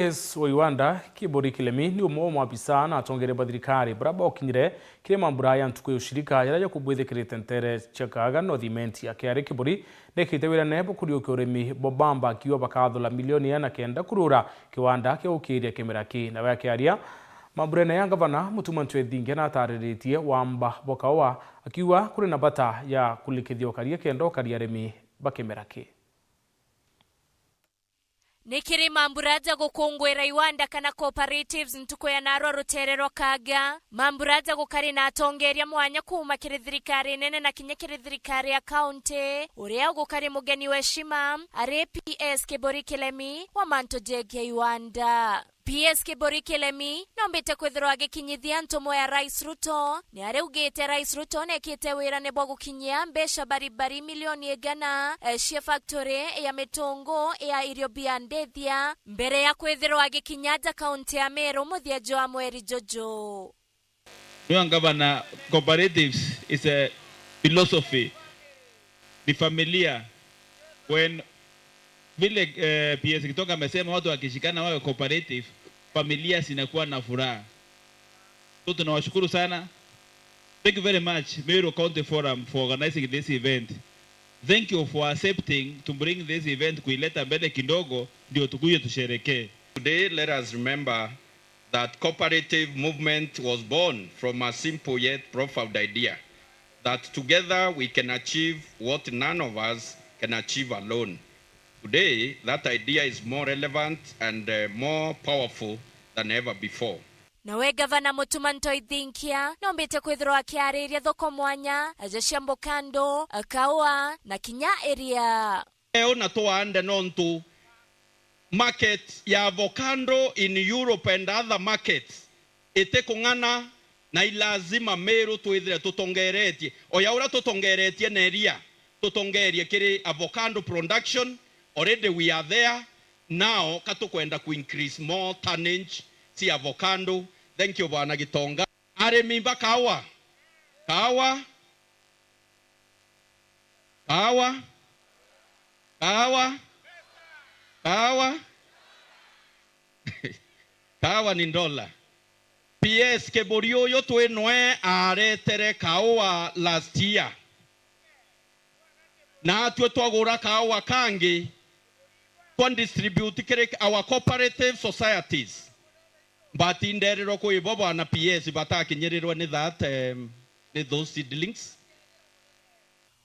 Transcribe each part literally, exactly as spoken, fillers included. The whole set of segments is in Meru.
Yes, wa Iwanda, Kiburi Kilemi ni umwe wa maabisa na atongeria ba thirikari baria baukinyire kiri mambura ya ntuku ya ushirika jaria jakubwithikirite ntere cia Kaaga North Imenti. Akiaria Kiburi, nekite wira nebo kuriukia urimi bwa bamba, akiuga bakathura milioni igana na kenda kurura kiwanda kia gukiria kimera ki. Nawe akiaria mamburene ya ngavana, Mutuma Ntwethingia natariritie wamba bwa kaua, akiuga kuri na bata ya kurikithia ukaria kenda ukaria arimi ba kimera ki. Ni kiri mambura ja gukungwira iwanda kana cooperatives ntuku ya narua rutere rwa Kaaga. Mambura ja gukari na atongeria mwanya kuuma kiri thirikari nene na kinya kiri thirikari ya kaunti, uria ugukari mugeni wa heshima ari P S Kiburi Kilemi wa mantu jegie iwanda. P S Kiburi Kilemi nombite kwithirwa agikinyithia ntumo ya Rais Ruto. Ni ariugite Rais Ruto nekite wirane bwa gukinyia mbeca baribari milioni igana, eh, cia factory ya mitungu ya irio bia ndithia, mbere ya kwithirwa agikinya aja kaunti ya Meru muthia jwa mweri juju. Niyo ngavana, cooperatives is a philosophy, ni familia. When vile, eh, P S Kitonga amesema, watu wakishikana wawe cooperative, familia zinakuwa na furaha. So tunawashukuru sana. Thank you very much, Meru County Forum, for organizing this event. Thank you for accepting to bring this event, kuileta mbele kidogo, ndio tukuje tusherekee. Today, let us remember that cooperative movement was born from a simple yet profound idea that together we can achieve what none of us can achieve alone. Today, that idea is more relevant and, uh, more powerful than ever before. Nawe Gavana Mutuma Ntoithinkia nombite kwithirwa akiariria thoko mwanya, aja cia mbokando, kaua, na kinya iria. Eu na tuande nontu market ya avocado in Europe and other markets itikung'ana, na ilazima Meru twithire tutongeretie. O ya uria tutongeretie na iria, tutongerie kiri avocado production. Already we are there. Now, ka tukwenda ku increase more tonnage cia avocado. Thank you, Bwana Gitonga. Arimi ba kawa. Kawa. Kawa. Kawa. Kawa. Kawa ni ndola. P S Kiburi uyu twi nwe aretere kaua last year. Natwe twagura kaua kangi, twa distribute kiri our cooperative societies. But nderirwe kwi bo bwana P S batakinyirirwe ni that, um, ni those seedlings.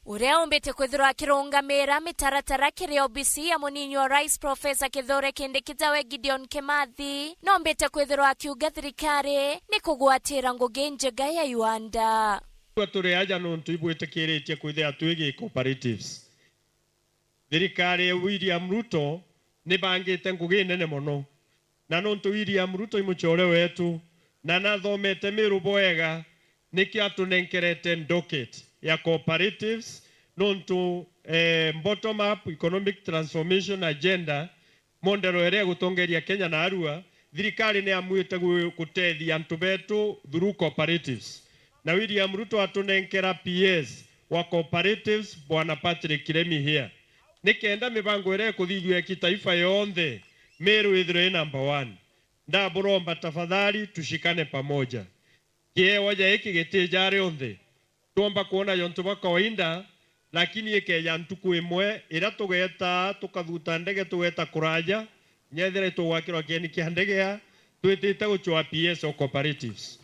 Uria umbite kwithirwa akirungamira mitaratara kiri obisi ya munini wa rais Professor Kithure Kindiki jawe Gideon Kimathi, nombite kwithirwa akiuga thirikari ni kugwatira ngugi njega ya iwanda. Twe turi aja nontu ibwitikiritie kwithia twigi cooperatives. Thirikari ya William Ruto nibangite ngugi nene mono, na nontu William Ruto i mucore wetu na nathomete Meru bwega, nikio atunenkerete docket ya cooperatives, nontu, eh, bottom up economic transformation agenda, mondero iria igutongeria Kenya na arua, thirikari ni amwite gu-, gutethia antu betu through cooperatives. Na William Ruto atunenkera P S wa cooperatives, Bwana Patrick Kiremi here, nikenda mibango iria ikuthithua ya kitaifa yonthe, Meru ithirwe i number one. Ndaburomba tafadhali, tushikane pamoja. Kiewa ja giki giti ja rionthe, twomba kwona jontu bwa kawaida, lakini ikeja ntuku imwe iria tugeta, tukathuta ndege, tugeta kuraja, nyethira itugwakirwa kieni kia ndege ya, twitite gucwaa P S o cooperatives.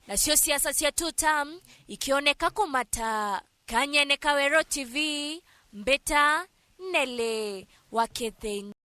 Nacio siasa cia two term ikioneka kumata. Kanyene ka Weru T V, Mbita Nele wa Kithenya.